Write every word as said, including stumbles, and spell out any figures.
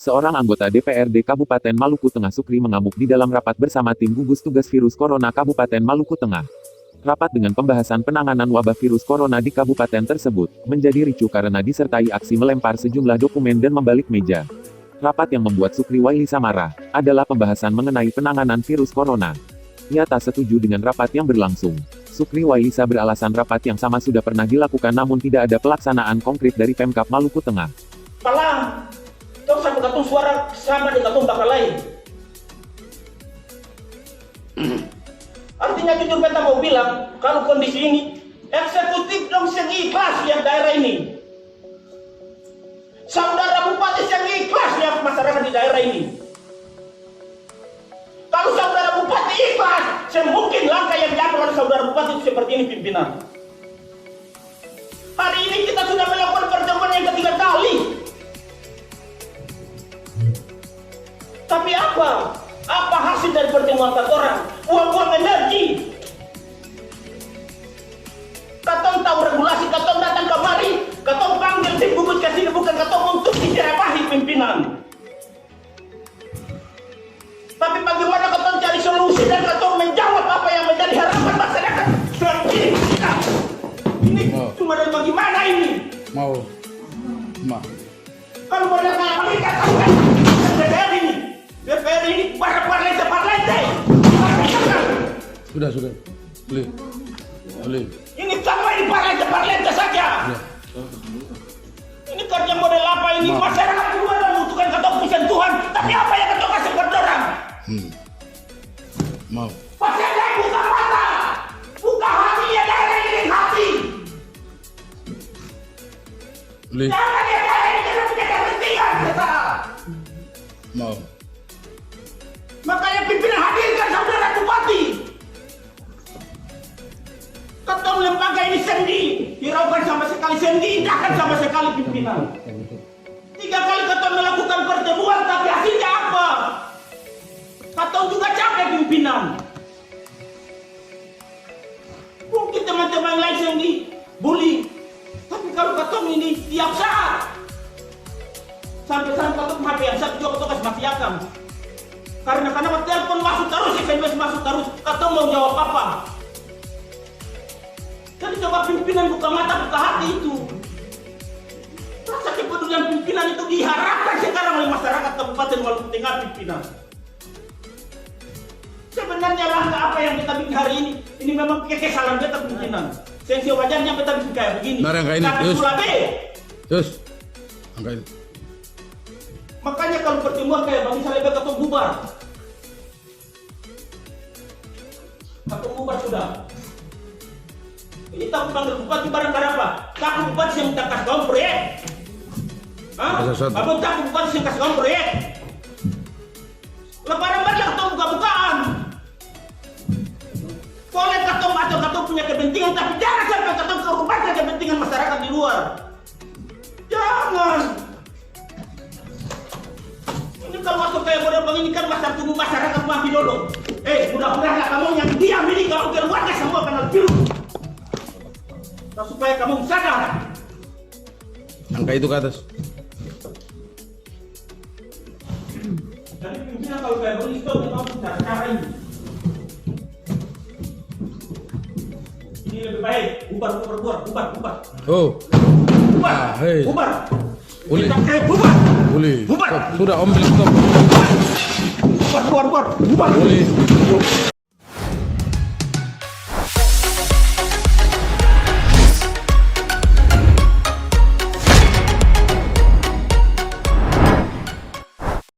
Seorang anggota D P R D Kabupaten Maluku Tengah, Sukri, mengamuk di dalam rapat bersama tim gugus tugas virus corona Kabupaten Maluku Tengah. Rapat dengan pembahasan penanganan wabah virus corona di kabupaten tersebut menjadi ricuh karena disertai aksi melempar sejumlah dokumen dan membalik meja. Rapat yang membuat Sukri Wailisa marah adalah pembahasan mengenai penanganan virus corona. Ia tak setuju dengan rapat yang berlangsung. Sukri Wailisa beralasan rapat yang sama sudah pernah dilakukan namun tidak ada pelaksanaan konkret dari Pemkab Maluku Tengah. Palang, tong satu katong suara sama deng katong bakal lain. Artinya jujur beta mau bilang, kalau kondisi ini, eksekutif dong seng ikhlas lihat daerah ini. Saudara Bupati seng ikhlas lihat masyarakat di daerah ini. Kalau saudara Bupati ikhlas, seng mungkin langkah yang diambil oleh saudara Bupati itu seperti ini, pimpinan. Hari ini kita sudah melakukan pertemuan yang ketiga kali. Tapi apa? Apa hasil dari pertemuan katorang? Buang-buang energi. Katong tahu regulasi, katong datang kamari, katong panggil tim gugus ka sini, bukan katong untuk diceramah pimpinan. Tapi bagaimana katong cari solusi dan katong menjawab apa yang menjadi harapan masyarakat selama ini? Ini cuma dari bagaimana ini? Mau. Ma. Kalau mau datang lagi, datang kan. D P R ini, D P R ini para parlente-parlente. Sudah, sudah. Boleh. Boleh. Ini sama ini parlente-parlente saja. Ya. Ini kerja model apa ini? Maaf. Masyarakat di luar membutuhkan katong pung sentuhan, tapi apa yang katong kasih buat dorang? Hmm. Maaf. Masyarakat buka mata, buka hati, ya, daerah ini hati. Boleh. Jangan, ya, daerah ini punya kepentingan, kita. Maaf. Makanya pimpinan hadirkan saudara bupati. Katong lembaga ini seng dihiraukan sama sekali, seng diindahkan sama sekali pimpinan. Tiga kali katong melakukan pertemuan, tapi hasilnya apa? Katong juga capek pimpinan. Mungkin teman-teman lain seng dibully, tapi kalu katong ini tiap saat, sampe-sampe katong pung H P yang satu jua katong kas mati akang. Karna kanapa telpon maso tarus, S M S maso tarus, katong mau jawab apa? Jadi coba pimpinan buka mata, buka hati itu. Rasa kepedulian pimpinan itu diharapkan sekarang oleh masyarakat Kabupaten Maluku Tengah, pimpinan. Sebenarnya langkah apa yang beta bikin hari ini, ini memang kekesalan beta pimpinan. Seng sewajarnya beta bikin kaya begini. Nah, angka ini, tapi terus. Su labe. Terus. Angka ini. Makanya kalau pertemuan kaya begini, sa lebe katong bubar. Katong bubar sudah. Ini tamu panggil bupati barang kanapa? Tamu bupati seng minta kas gaung proyek. Hah? Satu-satu. Abang tamu bupati seng kas gaung proyek. Lah barang-barang katong buka-bukaan. Boleh katong atau katong punya kepentingan, tapi jangan sampai katong korbankan kepentingan masyarakat di luar. Jangan. Ini kalau waktu kaya model begini kan masa tunggu masyarakat mati dolo. Eh, mudah-mudahan lah kamu yang diam ini, kamu keluarga semua kena virus. Nah, supaya kamu sadar. Angka itu ke atas. Jadi pimpinan kalau kaya begini, stop, kita harus cari cara ini. Ini lebih baik. Bubar, bubar, bubar, bubar, bubar. Oh. Bubar. Ah, hei. Bubar. Boleh. Kita, eh, bubar. Boleh. Bubar. Stop. Sudah, Om, stop. Bubar, bubar, bubar. Bubar. Boleh.